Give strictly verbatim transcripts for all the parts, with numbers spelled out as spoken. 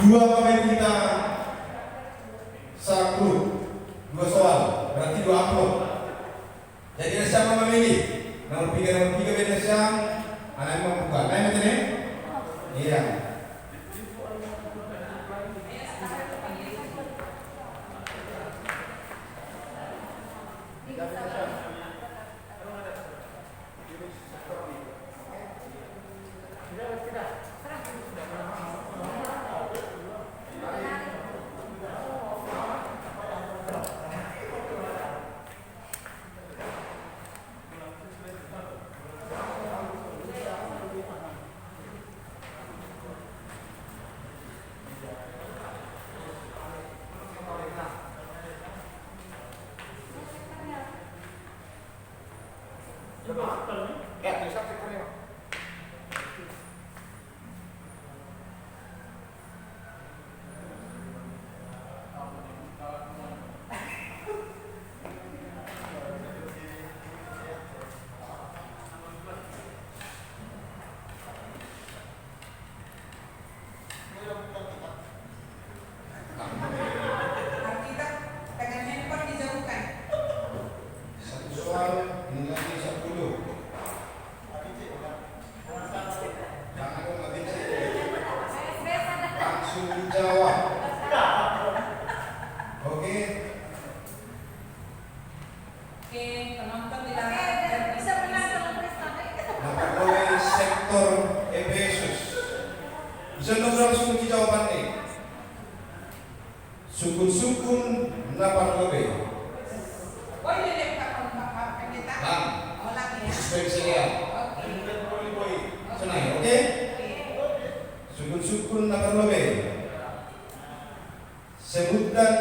Dua pemain kita satu, dua soal, berarti dua amplop. Jadi ada siapa memilih? Nomor tiga, nomor tiga beda siang, anak membuka. Nah, ini nih. Iya. Alkitab dengan handphone dijauhkan. Satu soal, ini lagi sepuluh. Jangan dong, Abin. Langsung dijawab. Oke. Oke, penonton di belakang. Oke, bisa menang kalau Prisma. Nah, pokoknya sektor Efesus. Bisa dong langsung di jawaban nih. Sukun-sukun na parlobei. Oh, iya, iya, Pak, Pak, Pak Pendeta. Nah, oh, lagi ya. Khusus P M C L. Oke. Senang, oke? Oke. Sukun-sukun na parlobei. Sebutkan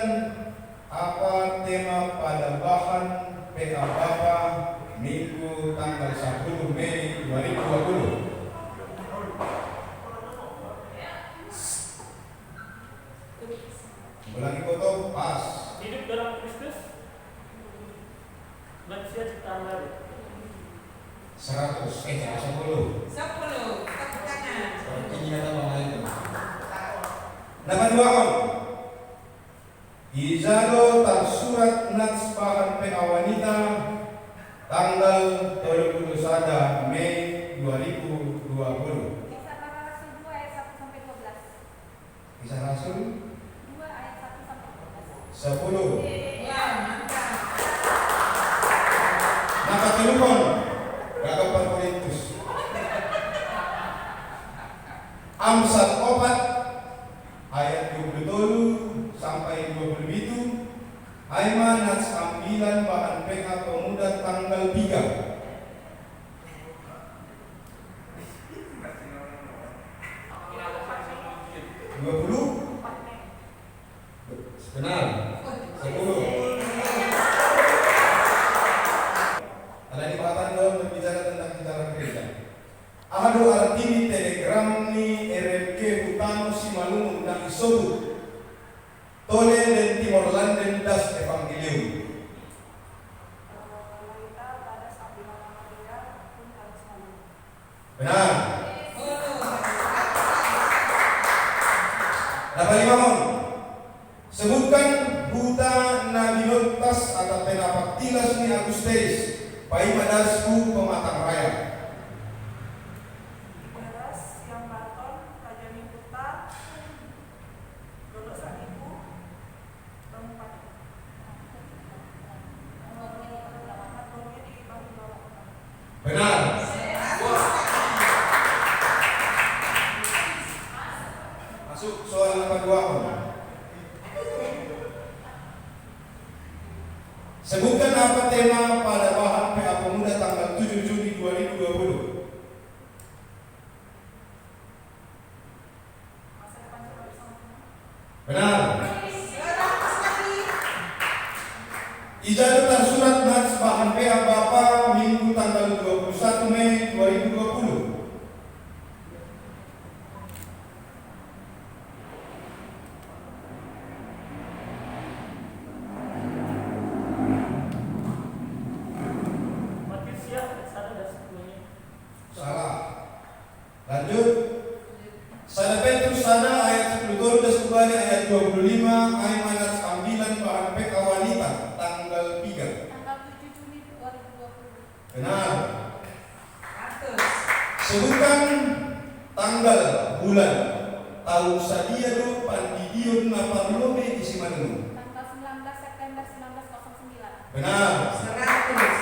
apa tema pada bahan P A Bapa Minggu tanggal sepuluh Mei dua ribu dua puluh. Ulangi foto, pas. Hidup dalam Kristus, manusia ciptaan baru. Seratus, eh, seratus sepuluh. Sepuluh, tepuk tangan. Ini kata Bang Ayu. Nama dua, Om? Ijado tarsurat nats bahan P A Wanita tanggal dua puluh satu Mei dua ribu dua puluh. Kisah Para Rasul dua ayat satu sampai dua belas. Kisah Rasul dua ayat satu sampai dua belas. Sepuluh. Wah, mantap. Maka telepon, gagap Korintus. Amsal opat ayat dua puluh tolu sampai dua puluh pitu, ai ma nats ambilan bahan P A Pemuda tanggal tiga. Dua puluh? Benar. Sepuluh. Ada di Batam dong berbicara tentang bicara gereja. Aha do arti ni telegram ni R M K hutano Simalungun na isobut Tole den Timor Landen das Evangelium. Benar. Dapat lima mon. Sebutkan huta na binontas atau penapak tilas ni Agusteis, paima das ku Pematang Raya. Beras, Siambaton, Raja ni Huta, Dono Sadiku, Bang Pati. Benar. Masuk soal nomor dua, Om. Sebutkan apa tema pada bahan P A Pemuda tanggal tujuh Juni dua ribu dua puluh. Benar. Ijado tarsurat nats bahan P A Bapa Minggu tanggal dua puluh satu Mei dua ribu dua puluh. Salah. Lanjut. Sada Petrus sada ayat sepuluh Sudah subani ayat dua puluh lima, ai manat sambilan bahan P K wanita, tanggal tiga. Tanggal tujuh Juni dua ribu dua puluh. Benar. Seratus. Sebutkan tanggal, bulan, tahun sadia do pandidion na parlobe i Simalungun. Tanggal sembilan belas September sembilan belas kosong sembilan. Benar. Seratus.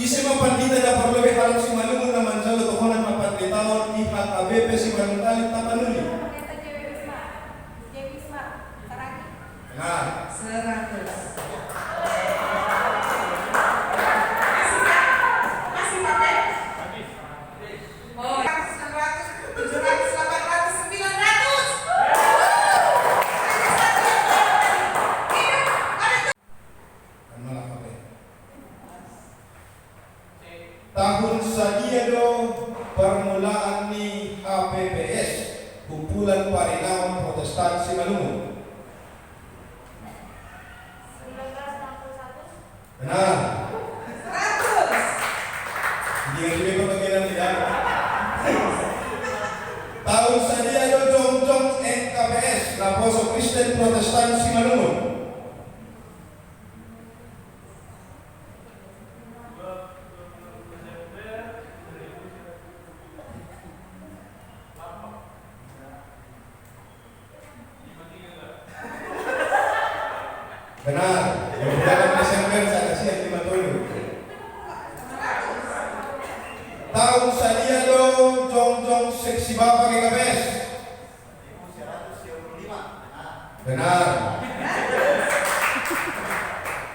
Ise ma pandita na parlobe halak Simalungun na manjalo tohonan hapanditaon i H K B P Simalungun Alit Tapanuli? Pendeta J W Bismar. J W Bismar. Saragi. Benar. Seratus. Masih, Pak? Masih, Pak, ya? Oh, seratus, tujuh ratus, delapan ratus, sembilan ratus. Tahun sadia do permulaan ni H P P S, Kumpulan Parinaon Protestan Simalungun? Sembilan belas enam puluh satu. Benar. Seratus. Dia juga perbagian tidak. Tahun sadia do jongjong N K P S, Naposo Kristen Protestan Simalungun? Benar. Dua puluh delapan Desember, sada siang lima tolu. Tahun sadia do jongjong seksi bapa G K P S? Benar.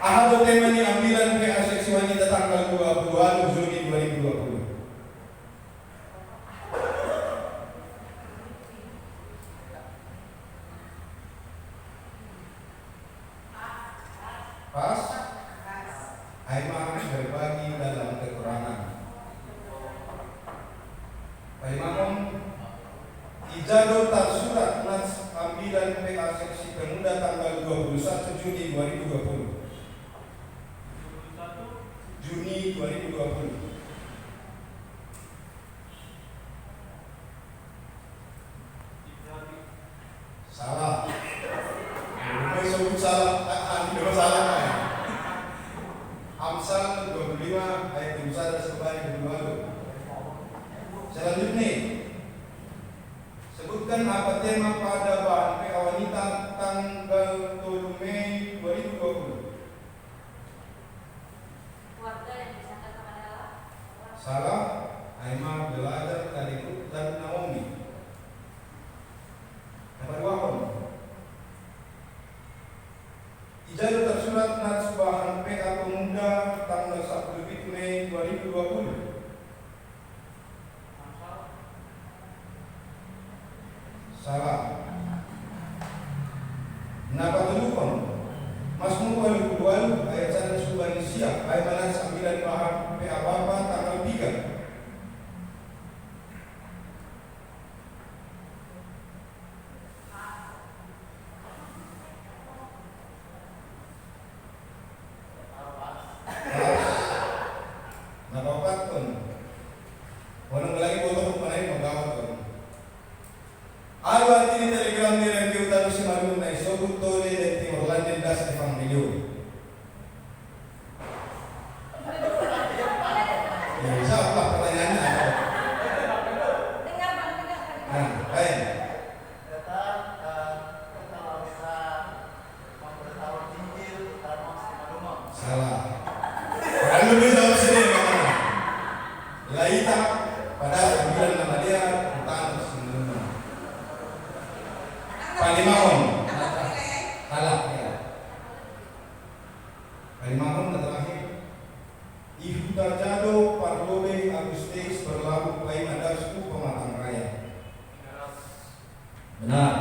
Aha do tema ni ambilan P A seksi wanita tanggal dua puluh walu Juni dua ribu dua puluh? Pas? Ai ma berbagi dalam kekurangan. Palimahon, ija do tarsurat nats ambilan P A Seksi Pemuda tanggal dua puluh satu Juni dua ribu dua puluh. Juni dua ribu dua puluh. Salah. Rumai sebut salah. Ah, ah, ini memang salah, kan? Amsal dua puluh lima ayat dua puluh satu sampai dua puluh dua. Selanjutnya, sebutkan apa tema pada bahan P A wanita tanggal tolu Mei dua ribu dua puluh. Keluarga yang disandang kepada Allah. Salah, ai ma belajar dari Rut dan Naomi. Na paduahon. Ija do tarsurat nats bahan P A Pemuda tanggal sapuluh pitu Mei dua ribu dua puluh. Salah. Na patoluhon, Mazmur walu puluh walu ayat sada sampe sia, ai ma nats ambilan bahan P A Bapa tanggal tiga. Na paopathon. Honong lagi boto ko panai panggawathon. Alu arti ni telegram ni Rembiong Tanu Simalungun na isobut tole dan Timor Lande das Evangelium. Ya, bisa apa pertanyaannya? Nah, baik. Salah. Padahal lu bisa jawab sini, Bang. Laita, padahal sembilan nama dia, utang sembilan. Palimahon. Salah, ya. Palimahon na terakhir. I huta ja do parlobe Agus Teis berlabuh paima das tu Pematang Raya. Benar.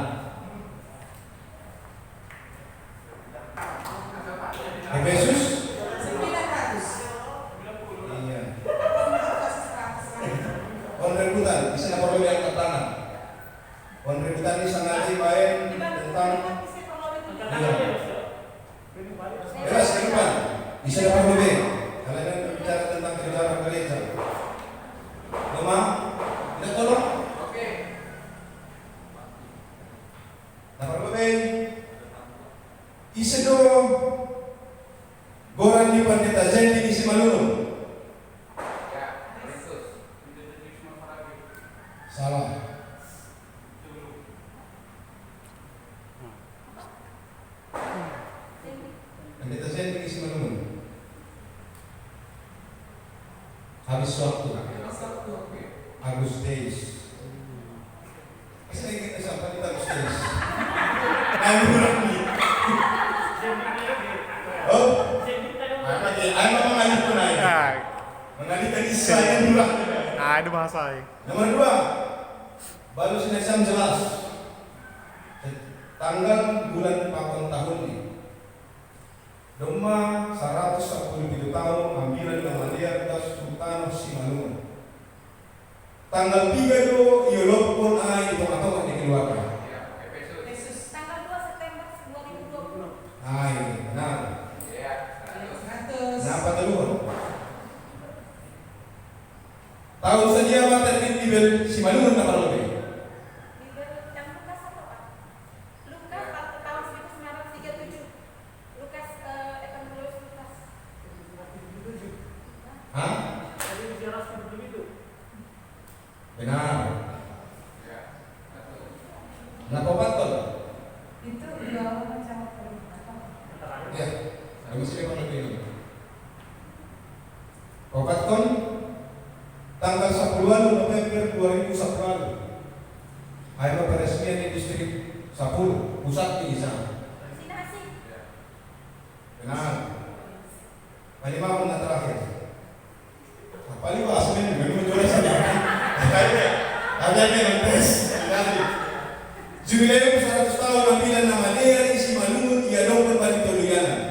Efesus? Sembilan ratus. Iya. On rebutan, bisa na parlobe angkat tangan. On rebutan ni sangat baik tentang, iya. Jelas, ke depan. Bisa na parlobe. Kalian berbicara tentang sejarah gereja. Lemah? Tidak tolong? Oke. Salah. Pendeta Zen ini si Manungun. Habis waktu. Agustus. Saya ingin sampai kita Agustus. Ayo ulang nih. Oh, ayo, ayo, mengalihkan aja. Mengalihkan Isa yang ulang. Ada bahasa. Nomor dua, baru sini saya jelas. Tanggal bulan pakon tahun ini. Domma saratus sappulo pitu taung ambilan na madear das sultano Simalungun. Tanggal tiga do iyo loppon ai di tonga-tonga di keluarga. Yesus, tanggal dua September dua ribu dua puluh. Ai, benar. Kenapa teluhon? Tahun sadia ma terbit Bibel Simalungun na parlobei? Bibel yang Lukas atau apa? Lukas atau tahun seribu sembilan ratus tiga puluh tujuh. Lukas, eh, Evangelius Lukas. Hah? Benar. Nah, kopaton. Itu udah macam apa? Ya, kami sih kalau ini. Kopaton, tanggal sepuluh November dua ribu sepuluh. Ayo peresmian di distrik sepuluh, pusat di sana. Benar. Paling mau na terakhir. Paling mau asmen, memang juara sana. Ada yang tes. Jubileum seratus tahun ambilan na madear Simalungun ia dongkon bani tolu yanan.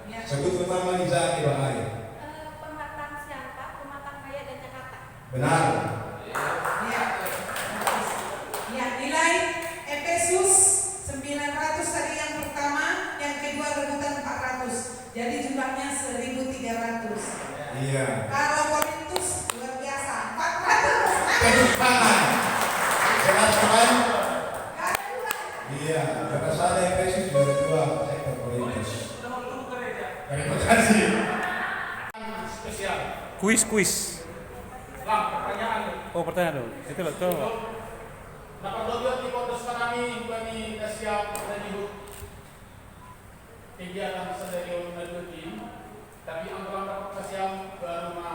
Ya. Sebut pertama ni Zaki Bahaya. Eh, pematang siapa? Pematang Raya dan Jakarta. Benar. Ya. Ya, nilai Efesus sembilan ratus tadi yang pertama, yang kedua rebutan empat ratus. Jadi jumlahnya seribu tiga ratus. Iya. Kalau Korintus luar biasa, empat ratus. Tepuk tangan. Jelas, teman? Gak ada dua. Iya, berapa saja Efesus dua puluh dua, saya ke Korintus. Terima kasih. Spesial. Kuis, kuis. Lang, pertanyaan. Oh, pertanyaan dulu. Itu loh, tuh. Dapat dua di kota sekarang ini, bukan di Asia, dan di kegiatan sadari na dua tim, tapi ambalan dapat kasiam baru ma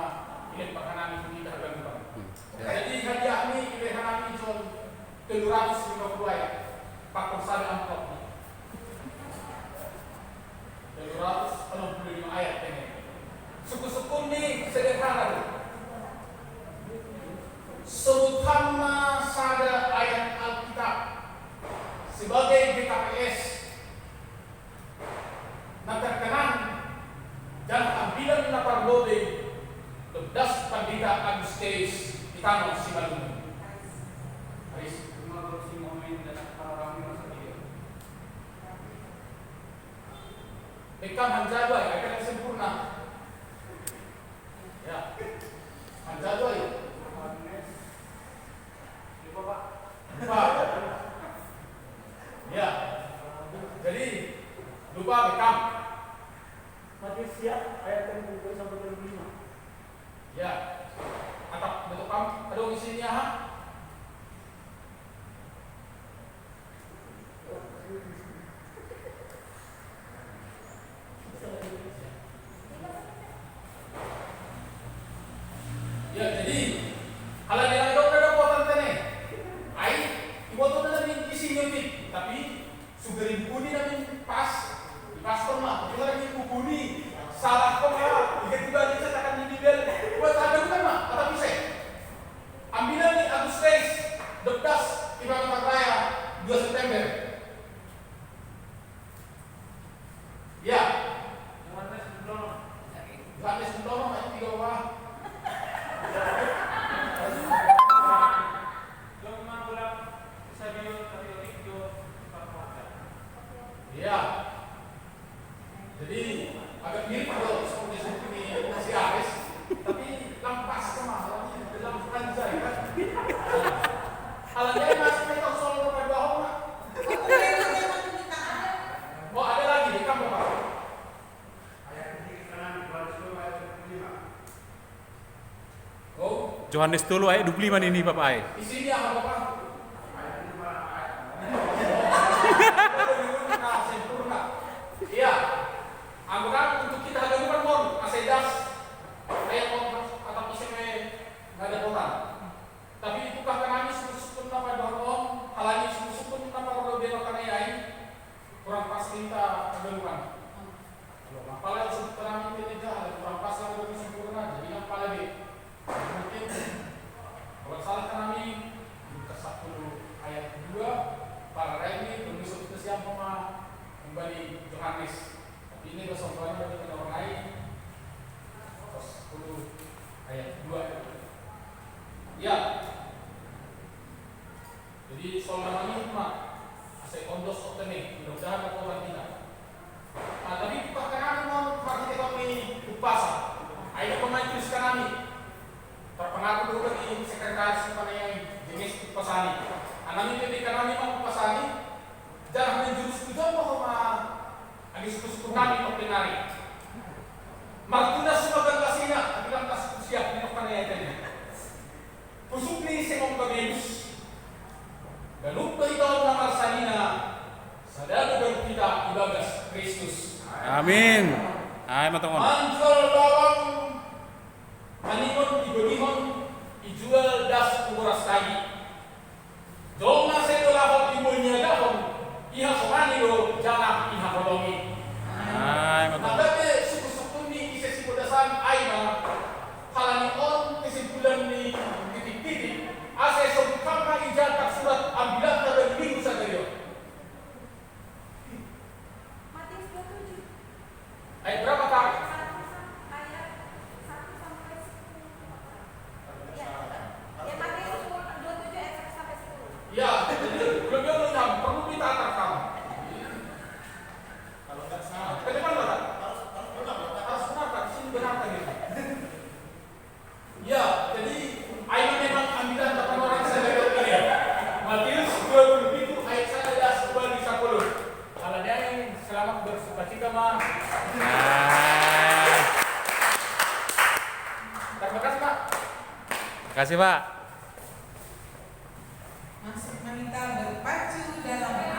ini perhanan itu kita harga. Hmm, ya. Jadi hadiah ini kita harap ini jual telu ratus lima puluh ya. Pak Persada amplop. Telu ratus enam puluh lima ayat ini. Suku-suku ini sederhana. Sebutanna sada ayat Alkitab sebagai G K P S. Na terkenang dan ambilan na parlobei, tebdas Pandita Agus Teis di Tano Simalungun. Aris, cuma kalau si momen dan orang-orang ini masa dia. Bekam hanjaba ya, akan sempurna. Ya. Hanjaba ya. Lupa, Pak. Lupa. Ya. Jadi, lupa bekam. Matius siap ayat yang kedua sampai ke lima. Ya. Atap betul kam, ada isinya ha? Ya, jadi Yohanes tolu ayat dua puluh lima ini, Bapak ai. Isinya apa, Pak? Iya. Anggota untuk kita ada bukan mon, asedas, ayat on, atau isinya nggak ada orang. Tapi itu kah kanami sukun-sukun napa dohon on, halani sukun-sukun napa rodo belo kanai ai, kurang pas kita ada bukan. Kalau mapala disebut kanami itu tidak ada kurang pas ada sempurna, jadi mapala be. Mungkin kalau salah kanami, Lukas sepuluh ayat dua, para ini belum disebut ke siapa ma kembali Yohanes. Tapi ini bahasa dari orang lain. Lukas sepuluh ayat dua. Ya. Jadi, saudara ini, Mak, asai ondos kok tene, mudah-mudahan ada orang kita. Nah, tapi bukan kanami mau mati kita ini upasa. Ayo pemain tulis kanami. Terpengaruh dulu bagi sekretaris mana yang jenis upasani. Anami lebih kanami mau upasani. Jangan menjurus ke jomblo sama agi suku-suku kami kok penari. Martuna sumagan lasina, bilang tas siap di mana ya tadi. Pusuk ni semong kami. Galup dari tahun nama sanina. Sadar dan kita ibagas Kristus. Amin. Hai, matong on. Manjual bawang, maningon, igonihon, ijual das, uguras tagi. Dong na sedolahon, iboniagahon, iha somani do, janah iha holongi. Hai, matong on. Maka te suku-suku ni ise sipodasan ai ma, halani on kesimpulan ni titik-titik, ase sobukan ma ija tarsurat ambilan pada minggu sadari on. Matius dua puluh tujuh. Ayat berapa, Kak? Satu sam-, ayat satu sampai sepuluh. Ya, ya, Matius sepuluh, dua puluh tujuh ayat satu sampai sepuluh. Ya, jadi belum, belum, belum, perlu kita atarkan. Kalau nggak salah. Ke depan, Pak. Harus, harus benar, Pak. Harus benar, Pak. Di sini benarkan itu. Ya, jadi, ayo memang ambilan delapan orang saya dari ini. Matius dua puluh tujuh ayat satu dan dua di sepuluh. Kalau dia selamat bersuka cita, Mas. Nah. Terima kasih, Pak. Terima kasih, Pak. Masuk, Manita, berpacu dalam